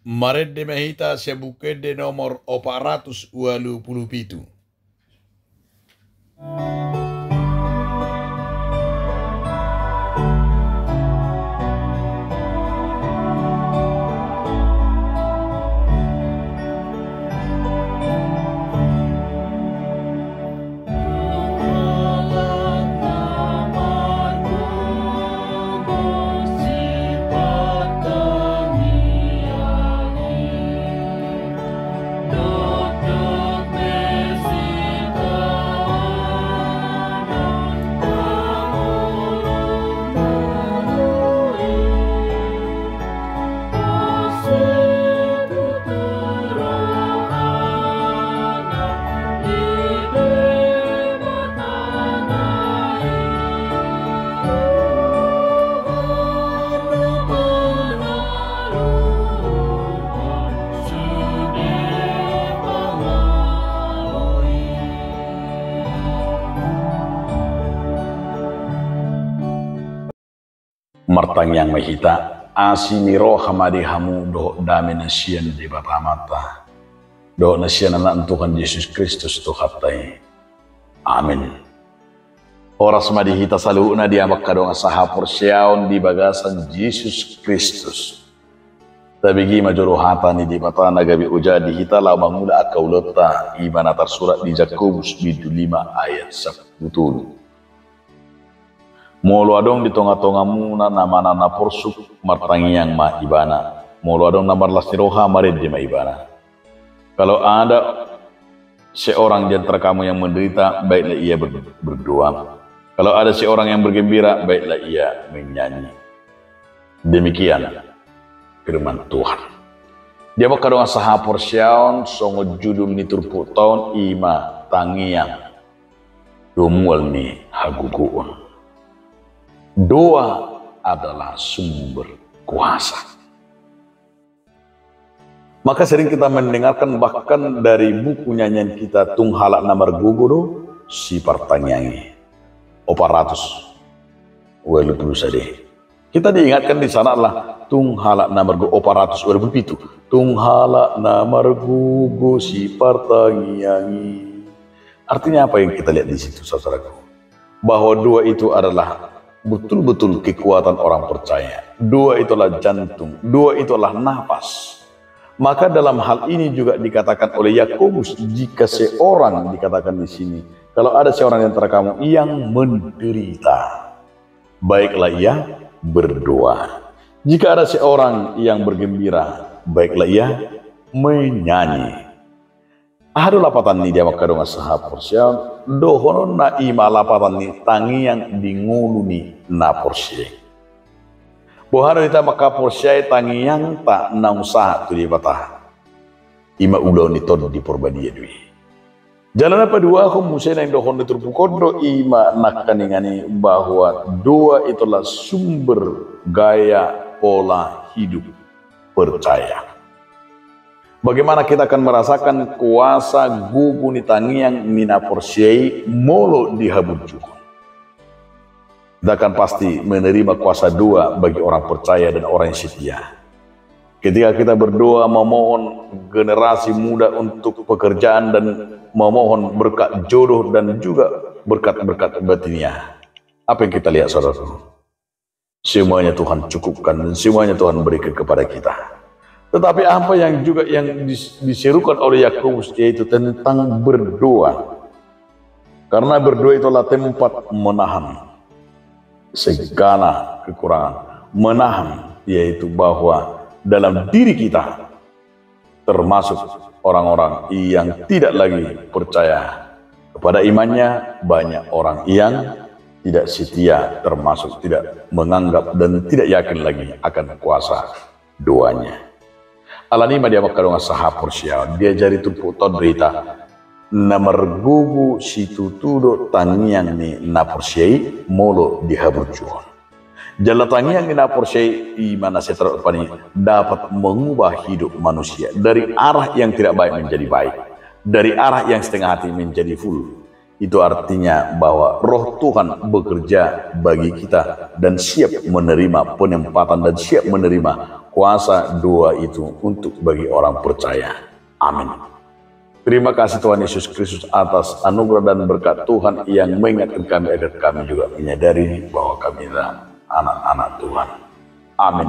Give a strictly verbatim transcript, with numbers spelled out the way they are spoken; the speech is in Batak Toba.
Marende ma hita sian Buku Ende nomor opat ratus ualu pulu pitu. Martangiang ma hita. Asi ni roha ma di hamu dohot dame na sian Debata Amanta dohot na sian Anakna Tuhan Jesus Kristus Tuhanta i. Amin. Horas ma di hita saluhutna di angka dongan sahaporseaon di bagasan Jesus Kristus. Tabege ma jolo hata ni Debata na gabe ojahan di hita laho mangula angka ulaonta, i ma na tarsurat di Jakobus bindu lima ayat sampulu tolu. Molo adong di tongatongamuna na manang na porsuk, martangiang ma ibana. Molo adong na marlas ni roha, marende ma ibana. Kalau ada seorang di antara kamu yang menderita, baiklah ia ber-, berdoa. Kalau ada seorang yang bergembira, baiklah ia menyanyi. Demikian firman Tuhan. Di angka dongan sahaporseaon, songon judul ni turpukta on i ma tangiang do mual ni hagogoon. Doa adalah sumber kuasa. Maka sering kita mendengarkan bahkan dari buku nyanyian kita, tung halak na margogo do sipartangiang i. Opat ratus ualu pulu sada. Kita diingatkan di sana adalah tung halak na margogo, opat ratus ualu pulu pitu. Tung halak na margogo sipartangiang i. Artinya apa yang kita lihat di situ, saudaraku? Bahwa doa itu adalah betul-betul kekuatan orang percaya. Doa itu adalah jantung, doa itu adalah napas. Maka dalam hal ini juga dikatakan oleh Yakobus, jika seorang, dikatakan di sini, kalau ada seorang di antara kamu yang menderita, baiklah ia berdoa. Jika ada seorang yang bergembira, baiklah ia menyanyi. Aha do lapatan ni i, angka dongan sahaporseaon? Dohononna i ma lapatan ni tangiang di ngolu ni na porsea i. Boha do hita mangkaporseai tangiangta naung sahat tu Debata? I ma ulaon ni Tondi Porbadia do i. Jala na paduahon muse na nidokhon ni turpuk on do i ma nangkaningan i, bahwa doa itu adalah sumber gaya pola hidup percaya. Bagaimana kita akan merasakan kuasa gogo ni tangiang ni na porsea i molo dihaburjuhon? Kita akan pasti menerima kuasa doa bagi orang percaya dan orang yang setia. Ketika kita berdoa memohon generasi muda untuk pekerjaan dan memohon berkat jodoh dan juga berkat-berkat batiniah, apa yang kita lihat, saudaraku? Semuanya Tuhan cukupkan dan semuanya Tuhan berikan kepada kita. Tetapi apa yang juga yang dis-, diserukan oleh Yakobus, yaitu tentang berdoa. Karena berdoa itu adalah tempat menahan segala kekurangan, menahan, yaitu bahwa dalam diri kita termasuk orang-orang yang tidak lagi percaya kepada imannya, banyak orang yang tidak setia, termasuk tidak menganggap dan tidak yakin lagi akan kuasa doanya. Alani i ma di angka dongan sahaporseaon, diajari turpukta on do hita, na margogo situtu do tangiang ni na porsea i molo dihaburjuhon. Jala tangiang ni na porsea i, i ma na sai tarpani, dapat mengubah hidup manusia dari arah yang tidak baik menjadi baik, dari arah yang setengah hati menjadi full. Itu artinya bahwa Roh Tuhan bekerja bagi kita dan siap menerima penempatan dan siap menerima kuasa doa itu untuk bagi orang percaya. Amin. Terima kasih Tuhan Yesus Kristus atas anugerah dan berkat Tuhan yang mengingatkan kami agar kami juga menyadari bahwa kami adalah anak-anak Tuhan. Amin.